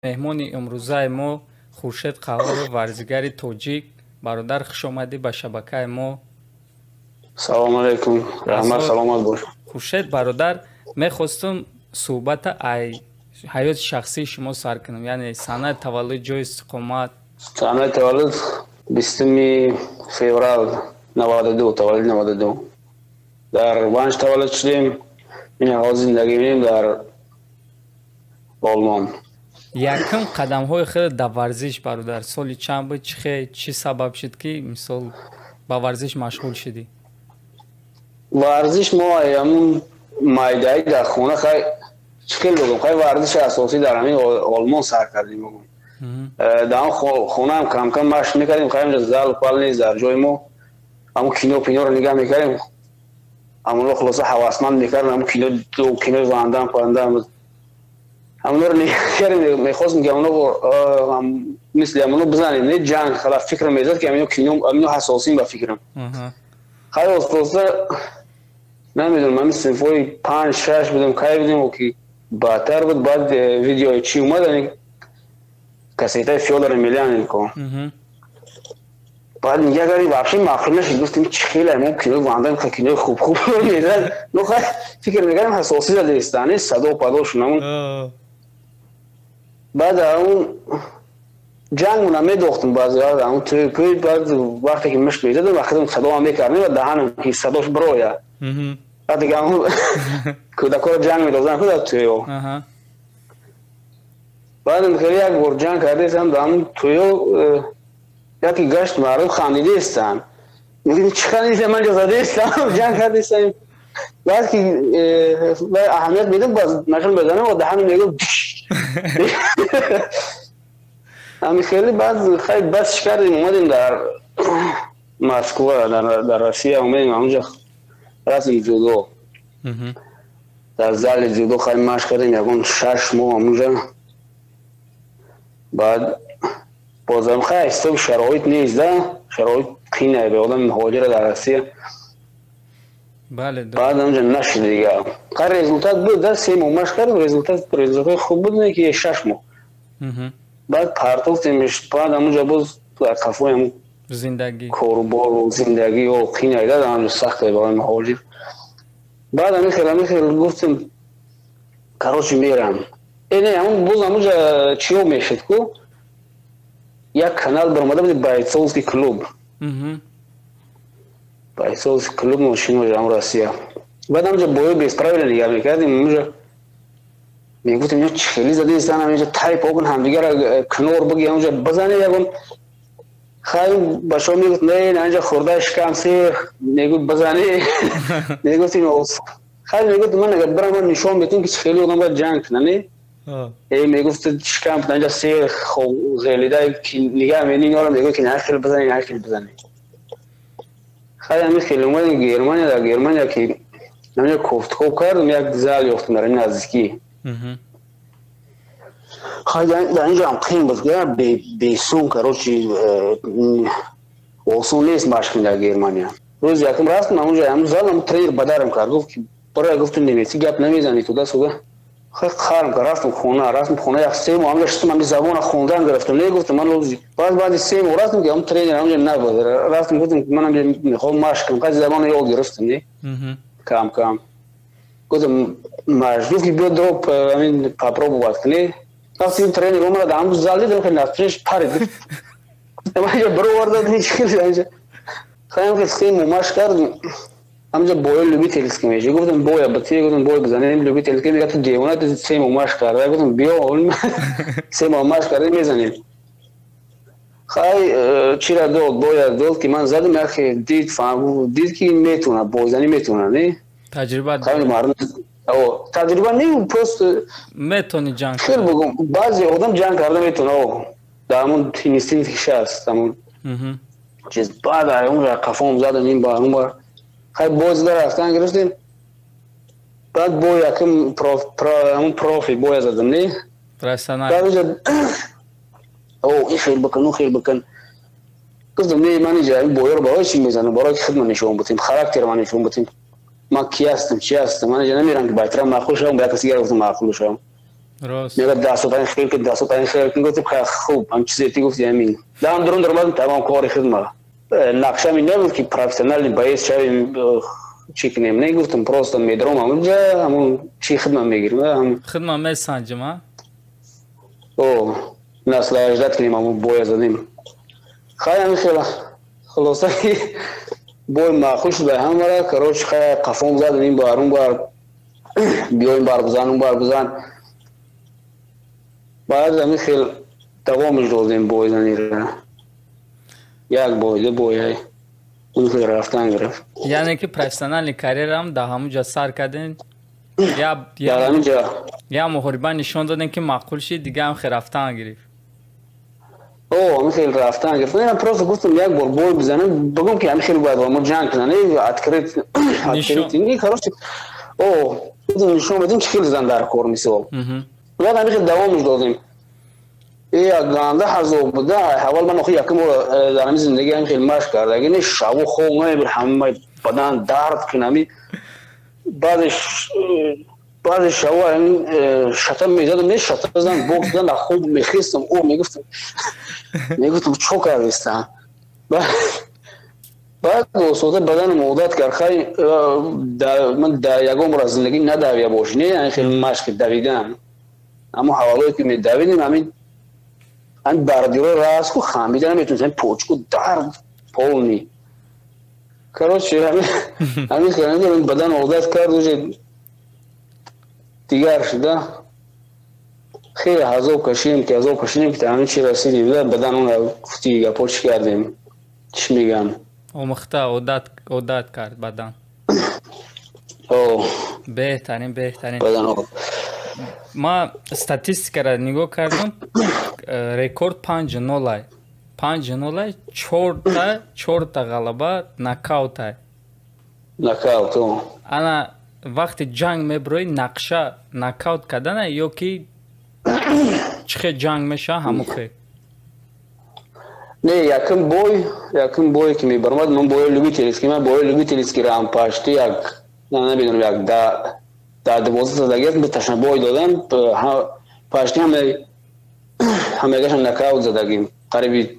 Меҳмони имрӯзаи мо Хуршед Қаҳҳоров, варзигари тоҷик. Бародар, хуш омадӣ ба шабакаи мо. Салому алайкум, раҳмат, саломат бош. Хуршед бародар, мехостум суҳбата ай ҳаёти шахсии шумо сар кунам, яъне санаи таваллуд, ҷои истиқомат. Санаи таваллуд 20 феврал 92, таваллуд 92. Дар Ванҷ таваллуд шудем, ин ҳозир зиндагӣ мекунем дар Олмон. Якум қадамҳои худ дар варзиш, бародар, соли чанд буд, чӣ сабаб шуд, ки мисол ба варзиш машғул шудӣ? Варзиш мо ҳамун майдаи дар хона, хай чӣ хел бигӯм, хай варзиши асосӣ дар ҳамин Олмон сар кардем, бигӯм. Дар он хонаам кам-кам машқ мекардем, хай ҳамҷа зал пал нест дар ҷои мо, ҳамун кино пиноро нигаҳ мекардем, ҳамонро хулоса ҳавасманд мекардем, ҳамун кино, кинои Вандам пандам, ҳамонро нигаҳ мекардем, мехостем, ки ҳамоно мисли ҳамоно бизанем, не ҷанг, хала фикр мезад, ки ҳамино кино, ҳамино ҳассосин ба фикрам. Хай оста-оста, намедонам, ҳамин синфҳои 5-6 будем, кай будем, ки баъдтар буд, баъд видеои чӣ омад, кассетаи Фёдор Емельяненко. Баъд нигаҳ кардем, вообще маъқул нашид, гуфтем, чӣ хеле мо кинои Вандам, кинои хуб хуб мезад, ну хай фикр мекардем, ҳассосӣ задеста, не садо падошун ҳамун. Баъд ҳамун ҷангмона медохтем баъзе вақт ҳамун тӯй пӯй, баъд вақте ки мушт мезадем, вақте садоам мекардем ва даҳанам ки садош бироя, вақте ки ҳамун кӯдакҳоро ҷанг медозанд ку дар тӯйҳо. Баъдам хеле як бор ҷанг кардестам дар ҳамун тӯйҳо, яке гашт, мардум хандидаистанд, мегӯем, чӣ хандида, ман ҷо задаистам, ҷанг кардестам. Баъд ки аҳамият медам, боз нақл мезанам ва даҳанам мегӯям ҳами хеле. Баъд хай бас кардем, омадем дар Москва, дар Россия омадем, ҳамунҷа рафтем ҷудо, дар зали ҷудо хай машқ кардем ягон 6 моҳ ҳамунҷа. Баъд бозам хай ҳисоби шароит нест да, шароит қинае ба одами муҳоҷира дар Россия. Баъд ҳамунҷа нашуд дига, хай результат буд да, 3 моҳ машқ кардем, результат, результатҳои хуб буд, не ки 6 моҳ. Баъд партофтемш, баъд ҳамунҷа боз дар қафои ҳамун зиндагӣ, корубору зиндагӣ қинае да, ҳамунҷа сахте барои муҳоҷир. Баъд ҳамин хел гуфтем, короче, мерам, не, ҳамун боз ҳамунҷа чиё мешуд ку, як канал баромада буд, «Бойцовский клуб», «Бойцовский клуб» ношино ҳам Россия. Баъд ҳамунҷа бои без правила нигаҳ мекардем, ҳамунҷа мегуфтем, ё чӣ хеле задаистан, ҳаминҷа тай покун, ҳамдигара канор биги, ҳамунҷа бизане ягон. Хай бачаҳо мегуфт, не, инҷа хӯрда шикам сер, мегуфт, бизане. Мегуфтем, хай, мегуфт, ман агар бирам, ман нишон метем, ки хеле одам бояд ҷанг кунад, не э, мегуфт, шикам инҷа сер ғелида нигаҳ мени, инора мегуфт, ки на хел бизане, на хел бизане. Хай ҳамин хеле омадем Германия. Дар Германия ки ҳаминҷа кофткоб кардем, як зал ёфтем дар ин наздикӣ. Хай дар инҷа ҳам қин буд, бесум, короче, осон нест машқи дар Германия. Рӯзи якум рафтам ҳамунҷа, ҳамун зал, ҳамун тренер бадарам кард, гуфт, ки бара, гуфту, немеци гап намезани, туда сюда. Хай қарм кард, рафтам хона, рафтам хона, як 3 моҳ ҳамунҷа шистам, ҳамин забона хондан гирифтам, не, гуфтам ман. Баъд баъди 3 моҳ рафтам, ки ҳамун тренер ҳамунҷа набуд. Рафтам, гуфтам, ман ҳамҷа мехоҳам машқ кунам, хай забона ёд гирифтам, не, кам кам. Гуфтам, маҷбур ки биё дроп ҳамин попробовать кунӣ. Вақти ин тренер омад, ҳамун зал дидам, хеле нафринш парид, ҳаминҷа бироварда. Хаям ки 3 моҳ машқ кардем, ҳаминҷа бои любительский меши. Гуфтам, боя бити, гуфтам, бой бизанем любительский. Мега, ту девона, ту 3 моҳ машқ карда. Гуфтам, биё, 3 моҳ машқ карда, мезанем. Хай чира дод, боя дод, ки ман задам, яхе дид, дид, ки метавона бойзанӣ, метавона, не. Таҷриба. Мардум таҷриба не, просто метавони ҷанг. Хел бугум, баъзе одам ҷанг карда метавона, дар ҳамун инстинктиш ҳаст ҳамун чиз. Баъд он қафом задам, ин бар он бар, хай бой зада рафтан гирифтем. Баъд бой якум ҳамун профи боя задам, не. О, ин хел бикун, он хел бикун. Гуфтам, не, ман инҷа боёро барои чӣ мезанам? Барои ки худман нишон бутем, характер ман нишон бутем, ман ки ҳастам, чӣ ҳастам. Ман инҷа намерам, ки байтарам маъқул шавам, ба як каси дигар гуфтам, маъқул шавам. Рост. Мега дастотани хел ки, дастотани хел ки, гуфтем хай хуб, ҳам чизе ти гуфти ҳамин. Дам дурун даромадам, тамом кори хидма. Нақшами набуд ки профессиональный боец шавем, чӣ кунем. Не гуфтам, просто медром ҳамунҷа, ҳамун чӣ хидма мегирем. Хидма месанҷим, а? О, наслаждать кунем, ҳамун боя задем. Хай ҳамин хела. Хулоса бой маъқул шуд ба ҳамара, короче, хай қафом задем, ин бар, он бар, биё ин бар бизан, он бар бизан. Баъд ҳамин хел давомаш додем бойзанира. Як бой, ду бой, он хел рафтан гирифт. Яъне ки профессиональный карьерам дар ҳамун ҷо сар кардем. Дар ҳамин ҷо. Я муҳориба нишон додем, ки маъқул шид, дига ҳам хел рафтан гирифт. О, ҳамин хел рафтан гирифт. Не, просто гуфтам, як бор бой бизанем, бигӯм ки ҳамин хел бояд мо ҷанг кунам, не открыт, открыт, не, короче, о, нишон بدیم чӣ хел зан дар кор мисол. Баъд ҳамин хел давомаш додем. Як ганда ҳазоб буда. Аввал ман охи якум бор дар ҳамин зиндагӣ ҳамин хел машқ кардаги, не, шабу хоб намебуд, ҳамаи бадан дард кун, ҳами баъзе шабо ҳамин шата мезадам, не, шата зан, бокс зан, хоб мехестам, о, мегуфтам, чо кардистам. Баъд осода баданам одат кард. Хай ман ягон бор аз зиндагӣ надавия боши, не, ҳамин хел машқи давидан. Аммо ҳавалое ки медавидем, ҳамин бардиро раску хамида наметунистем, почку дард полный. Короче, ҳамин хел бадан одат кард, уже дигар шуда. Хеле азоб кашидем, ки азоб кашидем, ки ҳамин чи расидем, бадан он гуфти гапо чӣ кардем, чӣ мегӯям. Омӯхта, одат кард бадан. Беҳтарин, беҳтарин. Ман статистикаро нигоҳ кардам, рекорд 5-0-ай. 5-0-ай, чорта ғалаба нокаутай. Нокаут. Ана вақти ҷанг мебироӣ, нақша нокаут кардана ё ки чӣ хел ҷанг мешава, ҳамон хел? Не, якум бой ки мебаромад, ман бои любительский, ман бои любительский рам пашти як, намедонам, як да 12 задагиаст, ташна бой додам, пашти ҳамагашам нокаут задагим, қариби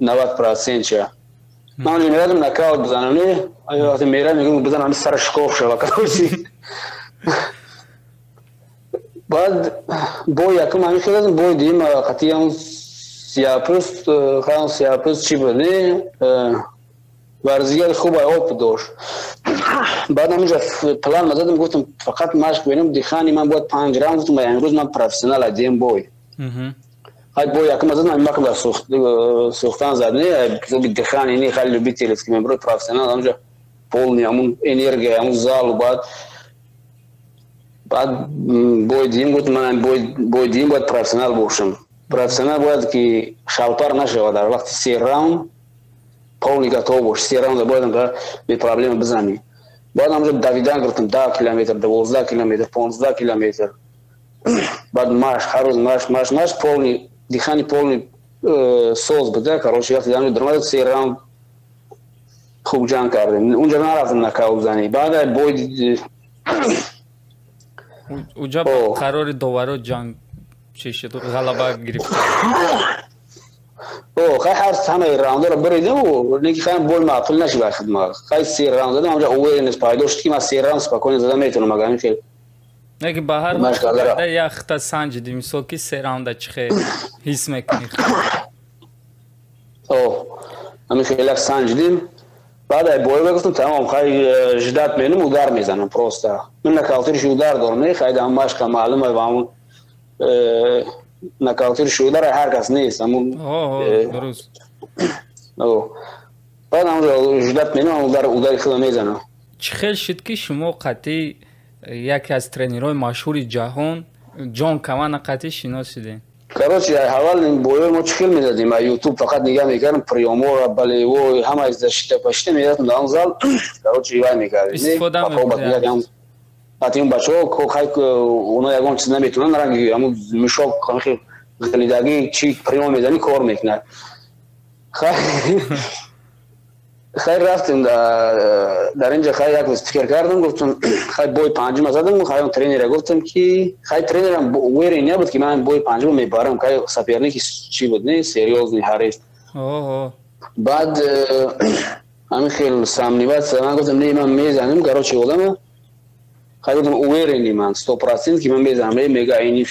90% ча. Ман мерадам нокаут бизанам, не, вақте мерам, мегӯям, бизан, ҳами сара шикоф шава, короче. Баъд бой якум ҳамин хел задам, бой дуюм қатъи ҳамун сияпӯст, ҳамун сияпӯст чӣ буд, не, варзигари хуб опыт дошт. Баъд ҳаминҷа план мазадам, гуфтам, фақат машқ бинам, дыхание ман бояд панҷ раунд, гуфтам, имрӯз ман профессионал адем бой. Хай бой якум мазадам, ҳамин дар сӯхтан зад, не, ҳисоби дыхание, не, хеле любительский, меброи профессионал, ҳаминҷа полный ҳамун энергия, ҳамун залу. Баъд бой дуюм, гуфтам, ман бой дуюм бояд профессионал бошам. Профессионал бояд ки шалпар нашавад, дар вақти се раунд полный готов бош, се раунда бояд бе проблема бизанӣ. Баъд ҳамҷо давидан гирифтам, 10 километр, 12 километр, 15 километр. Баъд машқ, ҳар рӯз машқ, машқ, машқ, полный дыхание, полный соз буда. Короче, вақти ҳамҷо даромад, се раунд хуб ҷанг кардем, унҷа нарафтам нокаут занӣ. Баъд бой Уҷа қарори доваро ҷанг чӣ шуд, ғалаба гирифт? О, хай ҳар ҳамаи раундро буридем, неки хай бой маъқул нашид ба хидмат. Хай се раунд задам, ҳамҷа уверенность пайдо шуд, ки ман се раунд спокойно зада метавонам, агар ҳамин хел. Не ки ба ҳар як хита санҷиди, мисол, ки се раунда чӣ хел ҳис мекунӣ? О, ҳамин хел як санҷидим. Баъд ай бой гуфтам, тамом, хай ждать менам, удар мезанам просто. Ман нокаутирши удар дорам, не, хай дар машқа маълум ва ҳамун нокаутирши удар ҳар кас нест, ҳамун. Дуруст. Баъд ҳамунҷо ждать менам, удар, удари худо мезанам. Чӣ хел шуд, ки шумо қатъи яке аз тренерҳои машҳури ҷаҳон Ҷон Кавана қатъи шинос шудем? Короче, аввал боёи мо чӣ хел мезадем, а Ютуб фақат нигаҳ мекардем, приёморо, болевой, ҳамаи защита пашита мерафтем дар он зал, короче, вай мекардем. Истифода. Ҳатто бачаҳо хай оно ягон чиз наметавонанд, ранги ҳамун мушок, ҳамин ғилидагӣ, чи приём мезанӣ, кор мекунад. Хай, рафтем дар инҷа. Хай, як рӯз фикр кардам, гуфтам, хай, бой панҷума задам. Хай, он тренера гуфтам, ки хай, тренерам уверен набуд, ки ман бой панҷума мебарам. Хай, соперники чӣ буд, не серьёзный ҳариф. Баъд ҳамин хел сомневаться, ман гуфтам: «Не, ман мезанем». Короче, одама, хай, гуфтам, уверенный ман 100%, ки ман мезанам. Не, мега ини.